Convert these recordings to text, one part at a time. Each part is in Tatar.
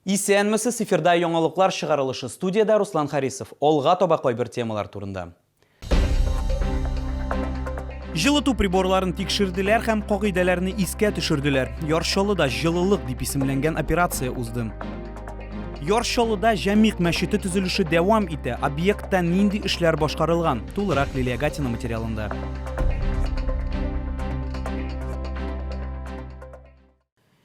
Исәнмесез, эфирда яңалыклар чыгарылышы. Студиядә Руслан Харисов. Алга таба кайбер темалар турында. Җылыту приборларын тикшерделәр һәм кагыйдәләрне искә төшерделәр. Яр Чаллыда җылылык дип исемләнгән операция узды. Яр Чаллыда Җәмигъ мәчете төзелеше дәвам итә. Объектта нинди эшләр башкарылган? Тулырак Лилия Гатина материалында.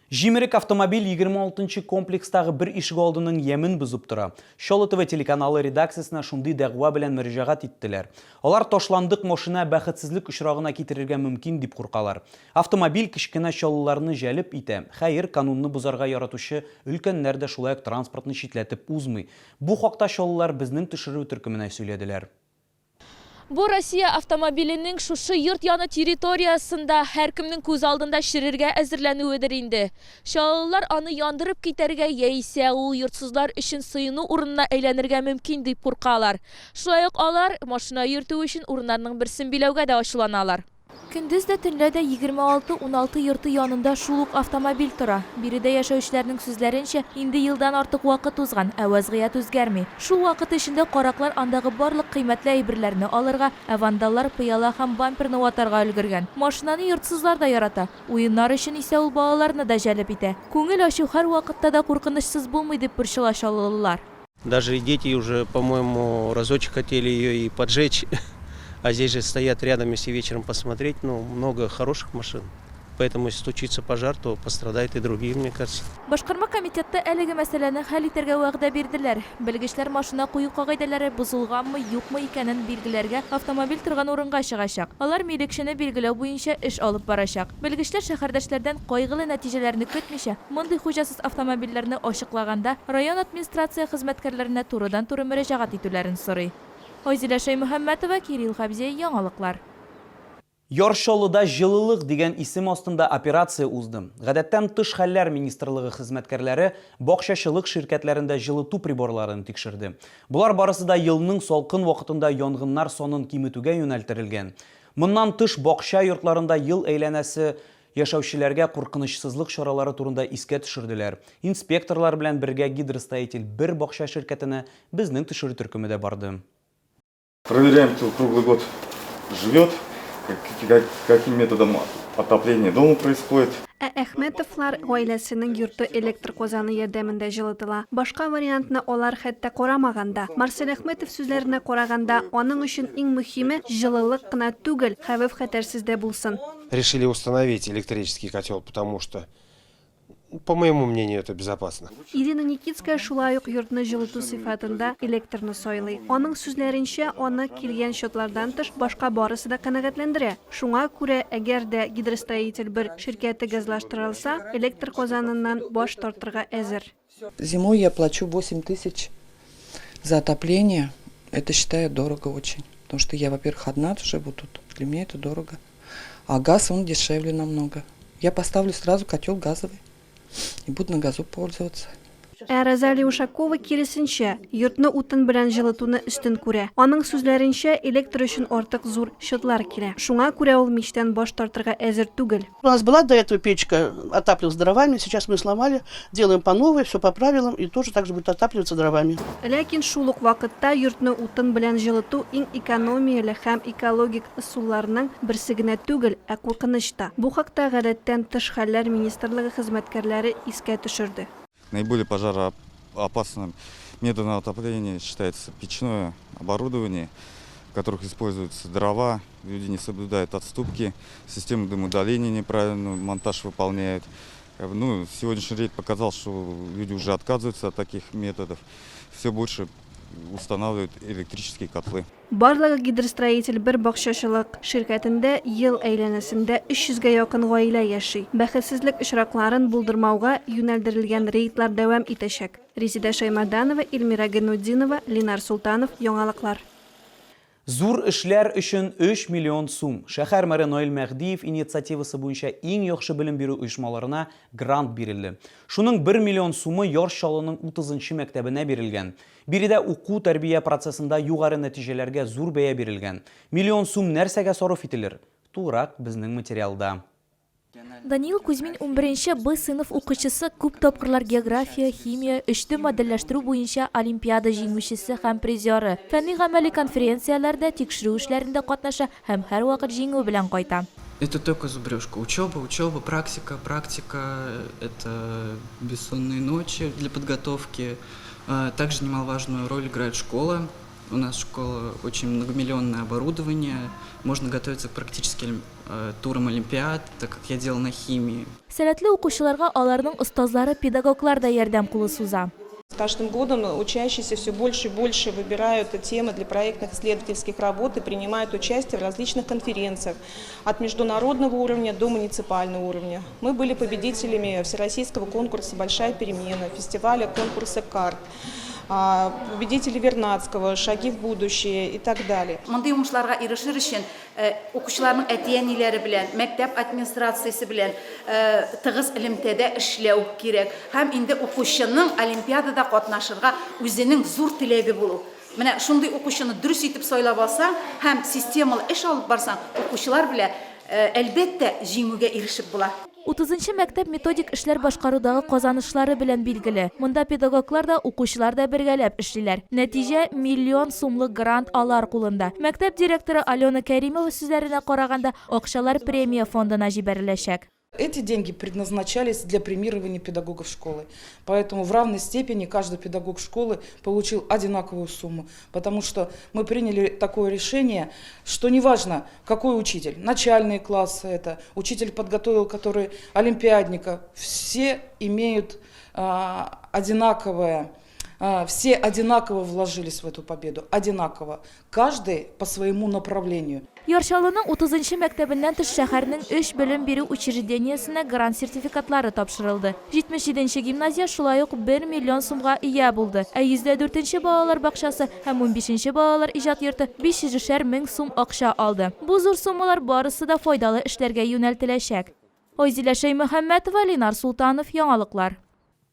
Җимерек автомобиль 26 нчы комплекстагы бер ишегалдының ямен бозып тора. Чаллы ТВ телеканалы редакциясенә шундый дәгъва белән мөрәҗәгать иттеләр. Алар ташландык машина бәхетсезлек очрагына китерергә мөмкин дип куркалар. Автомобиль кечкенә чаллыларны җәлеп итә. Хәер, канунны бозарга яратучы өлкәннәр дә шулай ук транспортны читләтеп узмый. Бу хакта чаллылар безнең төшерү төркеменә сөйләделәр. Бу Россия автомобиленең шушы йорт яны территориясендә һәркемнең күз алдында черергә әзерләнүедер инде. Чаллылар аны яндырып китәргә яисә ул йортсызлар өчен сыену урынына әйләнергә мөмкин дип куркалар. Шулай ук алар машина йөртү өчен урыннарның берсен биләүгә дә ачуланалар. Көндез дә, төнлә дә 26 16 йорты янында шул ук автомобиль тора. Биредә яшәүчеләрнең сүзләренчә, инде елдан артык вакыт узган, ә вәзгыять үзгәрми. Шул вакыт эчендә караклар андагы барлык кыйммәтле әйберләрне алырга, ә вандаллар пыяла һәм бамперны ватарга өлгергән. Машинаны йортсызлар да ярата. Уеннар өчен исә ул балаларны да җәлеп итә. Күңел ачу һәрвакытта да куркынычсыз булмый, дип борчыла чаллылылар. Даже дети уже, по-моему, разочек хотели ее и поджечь. А здесь же стоят рядом, если вечером посмотреть, ну, много хороших машин. Поэтому, если случится пожар, то пострадают и другие, мне кажется. Башкарма комитетта әлеге мәсьәләне хәл итәргә вәгъдә бирделәр. Белгечләр машина кую кагыйдәләре бозылганмы, юкмы икәнен билгеләргә автомобиль торган урынга чыгачак. Алар милекчене билгеләү буенча эш алып барачак. Белгечләр шәһәрдәшләрдән кайгылы нәтиҗәләрне көтмичә, мондый хуҗасыз автомобильләрне ачыклаганда район администрация хезмәткәрләренә турыдан-туры мөрәҗәгать итүләрен сорый. Айзилә Шәймөхәммәтова, Кирилл Хәбзиев, Яңалыклар. Яр Чаллыда Җылылык дигән исем астында операция узды. Гадәттән тыш хәлләр министрлыгы хезмәткәрләре бакчачылык ширкәтләрендә җылыту приборларын тикшерде. Болар барысы да елның салкын вакытында янгыннар санын киметүгә юнәлтерелгән. Моннан тыш, бакча йортларында ел әйләнәсе яшәүчеләргә куркынычсызлык чаралары турында искә төшерделәр. Инспекторлар белән бергә Гидростроитель бер бакча ширкәтенә безнең төшерү төркеме дә барды. Проверяем, кто круглый год живет, каким методом отопление дома происходит. Ә Әхмәтовлар гаиләсенең йорты электр казаны ярдәмендә җылытыла. Башка вариантны алар хәтта карамаган да. Марсель Әхмәтов сүзләренә караганда, аның өчен иң мөһиме, җылылык кына түгел, хәвеф-хәтәрсез дә булсын. Решили установить электрический котел, потому что По моему мнению, это безопасно. Ирина Никитская шулай ук йортны җылыту сыйфатында электрны сайлый. Аның сүзләренчә, аны килгән счетлардан тыш башка барысы да канәгатьләндерә. Шуңа күрә, әгәр дә Гидростроитель бер ширкәте газлаштырылса, электр казаныннан баш тартырга әзер. Зимой я плачу 8 тысяч за отопление. Это считаю дорого очень. Потому что я, во-первых, одна живу тут. Для меня это дорого. А газ, он дешевле намного. Я поставлю сразу котел газовый и буду на газу пользоваться. Ә Розалия Ушакова, киресенчә, йортны утын белән җылытуны өстен күрә. Аның сүзләренчә, электр өчен артык зур счетлар килә. Шуңа күрә ул мичтән баш тартырга әзер түгел. У нас была до этого печка, отапливалась дровами, сейчас мы сломали, делаем по новой, все по правилам, и тоже так же будет отапливаться дровами. Ләкин шул ук вакытта йортны утын белән җылыту иң экономияле һәм экологик ысулларның берсе генә түгел, ә куркыныч та. Бу хакта Гадәттән тыш хәлләр министрлыгы хезмәткәрләре искә төшерде. Наиболее пожароопасным методом отопления считается печное оборудование, в которых используются дрова, люди не соблюдают отступки, систему дымоудаления неправильно монтаж выполняют. Ну, сегодняшний рейд показал, что люди уже отказываются от таких методов, все больше устанавливают электрические котлы. Барлыгы Гидростроитель бер бакчачылык ширкәтендә ел әйләнәсендә 300 гә якын гаилә яши. Бәхетсезлек очракларын булдырмауга юнәлдерелгән рейдлар дәвам итәчәк. Резеда Шәймәрданова, Эльмира Гайнутдинова, Ленар Солтанов, Яңалыклар. Зур эшләр өчен 3 миллион сум. Шәһәр мэры Наил Мәһдиев инициативасы буенча иң яхшы белем бирү оешмаларына грант бирелде. Шуның 1 миллион сумы Яр Чаллының 30 нчы мәктәбенә бирелгән. Биредә уку-тәрбия процессында югары нәтиҗәләргә зур бәя бирелгән. Миллион сум нәрсәгә сарыф ителер? Тулырак безнең материалда. Даниил Кузьмин унберенче Б сыйныф укучысы, күп тапкырлар география, химия, өчде модельләштерү буенча олимпиада җиңүчесе һәм призеры. Фәнни-гамәли конференцияләрдә, тикшерү эшләрендә катнаша һәм һәрвакыт җиңү белән кайта. Это только зубрежка. Учеба, учеба, практика, практика, это бессонные ночи для подготовки. Также немаловажную роль играет школа. У нас школа очень многомиллионное оборудование, можно готовиться к практическим э, турам олимпиад, так как я делал на химии. Сәләтле укучыларга аларның остазлары, педагоглар да ярдәм кулы суза. С каждым годом учащиеся все больше и больше выбирают темы для проектных исследовательских работ и принимают участие в различных конференциях от международного уровня до муниципального уровня. Мы были победителями всероссийского конкурса «Большая перемена», фестиваля конкурса «Карт», победители Вернадского, «Шаги в будущее» и так далее. Мондый уңышларга ирешер өчен укучыларның әти-әниләре белән, мәктәп администрациясе белән тыгыз элемтәдә эшләү кирәк. Һәм инде укучының олимпиадада катнашырга үзенең зур теләге булу. Менә шундый укучыны дөрес итеп сайлап алсаң һәм системалы эш алып барсаң, укучылар белән, әлбәттә, җиңүгә ирешеп була. Утызынчы мәктәп методик эшләр башкарудагы казанышлары белән билгеле. Монда педагоглар да, укучылар да бергәләп эшлиләр. Нәтиҗә, миллион сумлык грант алар кулында. Мәктәп директоры Алена Кәримова сүзләренә караганда, акчалар премия фондына җибәреләчәк. Эти деньги предназначались для премирования педагогов школы. Поэтому в равной степени каждый педагог школы получил одинаковую сумму. Потому что мы приняли такое решение, что неважно, какой учитель, начальные классы это, учитель подготовил, который олимпиадника, все имеют а, одинаковое а, все одинаково вложились в эту победу, одинаково. Каждый по своему направлению. Яр Чаллының утызынчы мәктәбеннән тыш шәһәрнең өч белем бирү учреждениесенә грант сертификатлары тапшырылды. 77 нче гимназия шулай ук бер миллион сумга ия булды, ә 104 нче балалар бакчасы һәм унбишенче балалар иҗат йорты 500 шәр мең сум акча алды. Бу зур суммалар барысы да файдалы эшләргә юнәлтеләчәк. Айзилә Шәймөхәммәтова, Ленар Солтанов, Яңалыклар.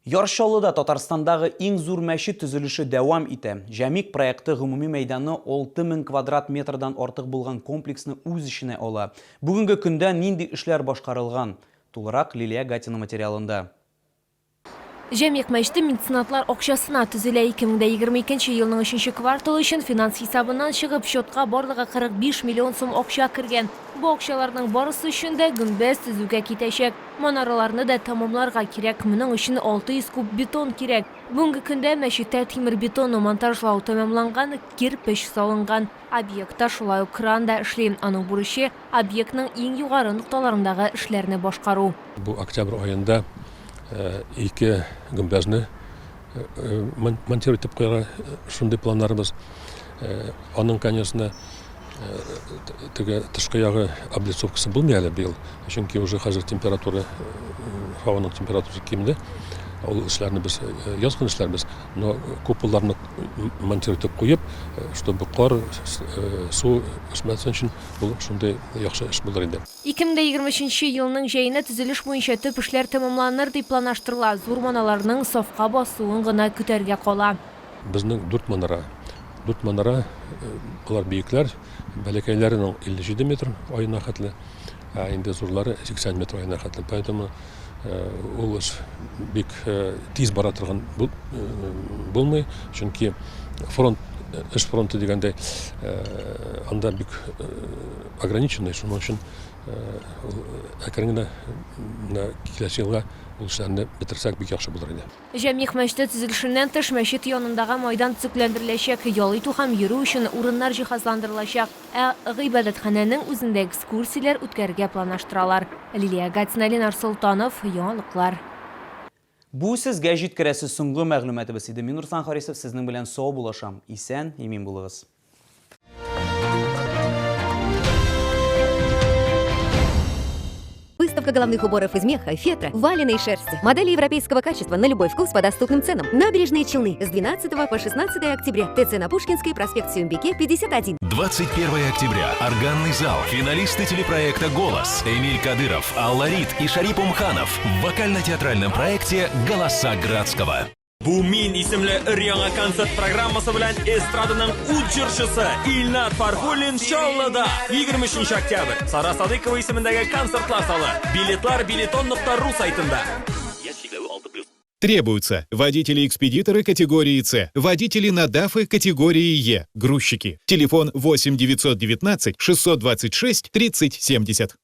Яр Чаллыда Татарстандагы иң зур мәчет төзелеше дәвам итә. Җәмигъ проекты гомуми мәйданы 6000 квадрат метрдан артык булган комплексны үз эченә ала. Бүгенге көндә нинди эшләр башкарылган? Тулырак Лилия Гатина материалында. Җәмигъ мәчете меценатлар акчасына төзелә. 2022 елның өченче кварталы өчен финанс хисабыннан чыгып, счетка барлыгы 45 миллион сум акча кергән. Бу акчаларның барысы өчен дә гөмбәз төзүгә китәчәк. Манараларны да тәмамларга кирәк. Моның өчен 600 куб бетон кирәк. Бүгенге көндә мәчеттә тимер-бетонны монтажлау тәмамланган, кирпеч салынган. Объектта шулай ук кран да эшли. Аның бурычы, объектның иң югары нокталарындагы эшләрне башкару. Бу октябрь аенда ике гөмбәзне монтировать итеп куярга шундый планнарыбыз. Аның, конечно, теге тышкы ягы облицовкасы булмый әле быел, чөнки уже хәзер температура, һаваның температурасы кимде. Ул эшләрне без яз көне эшләрбез, но куполларны монтировать итеп куеп, чтобы кар, су өшмәсен өчен, ул шундый яхшы эш булыр инде. 2023 нче елның җәенә төзелеш буенча төп эшләр тәмамланыр дип планлаштырыла. Зур маналарның сафка басуын гына көтәргә кала. Безнең дүрт манара. Дүрт манара, алар биекләр, бәләкәйләренең 57 метр аена хәтле, ә инде зурлары 80 метр аена хәтле. Поэтому ул эш бик тиз бара торган булмый, чөнки фронт, эш фронты дигәндәй, анда бик ограниченный, шуның өчен ул әкрен генә менә киләсе елга ул эшләрне бетерсәк бик яхшы булыр иде. Җәмигъ мәчете төзелешеннән тыш, мәчет янындагы майдан төзекләндереләчәк, ял итү һәм йөрү өчен урыннар җиһазландырылачак, ә гыйбадәтханәнең үзендә экскурсияләр үткәрергә планлаштыралар. Лилия Гатина, Ленар Солтанов, Яңалыклар. Бу сезгә җиткерәсе соңгы мәгълүматыбыз иде. Мин Руслан Харисов сезнең белән саубуллашам. Исән, имин булыгыз. Выставка головных уборов из меха, фетра, валеной шерсти. Модели европейского качества на любой вкус по доступным ценам. Набережные Челны с 12 по 16 октября. ТЦ на Пушкинской, проспект Сюмбике, 51. 21 октября. Органный зал. Финалисты телепроекта «Голос». Эмиль Кадыров, Алла Рид и Шарип Умханов в вокально-театральном проекте «Голоса Градского». Бу мин исемле өр-яңа концерт программасы белән эстраданың ут җырчысы Илнат Фархуллин Чаллыда 23 октябрь Сара Садыкова исемендәге концертлар залы. Билетлар билетон.ру сайтында. Требуются водители-экспедиторы категории С, водители на ДАФы категории Е, грузчики. Телефон 8 919 626 30 70.